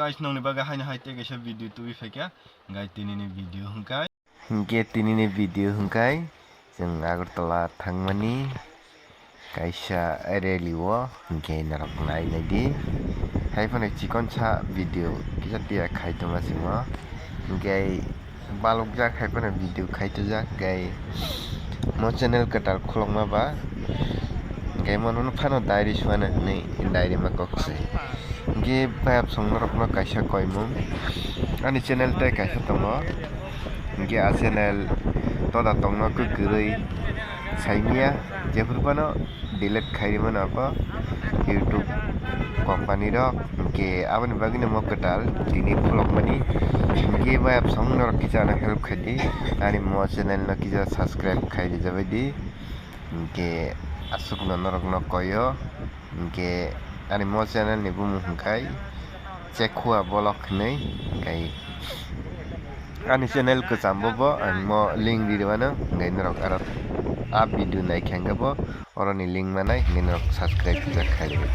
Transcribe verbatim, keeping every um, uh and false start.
Guys, nongni bagwi haino hai tei kaisa video tubui phaikha. Guys, tinini video hwnkhe. Hwnkhe tinini video hwnkhe chwng Agartala thangmani kaisa rally o, hwnkhe norok nai naidi. Hai phano chikonsa video kisa tiya khai tongma simo. Hwnkhe balokjak hai phano video khai tojak, hwnkhe mo channel kwtal khulokma ba, hwnkhe mono phano diary suana hwnwi diary ma kok se. Hwnkhe bayap song norokno kaisa koimung, ani channel tei kaisa tongo, hwnkhe a channel toda tongno kwrwi saimya, jephuru phano delete khai rwmano abo YouTube company rok, hwnkhe aboni bagwino mo kwtal tini khulokmani, hwnkhe bayap song norok kisa ano help khaidi, ani mo channel no kisa subscribe khai rijabaidi, hwnkhe aswkno norokno koyo, hwnkhe ani mo channel ni bumung hwnkhe Chekhua Vlog hinwi, hwnkhe ani channel kwcham bo bo ang mo link ri rwmano, hwnkhe norok aro a video naikha hwnkhe bo oroni link manai hinwi norok subscribe kisa khai rwdi.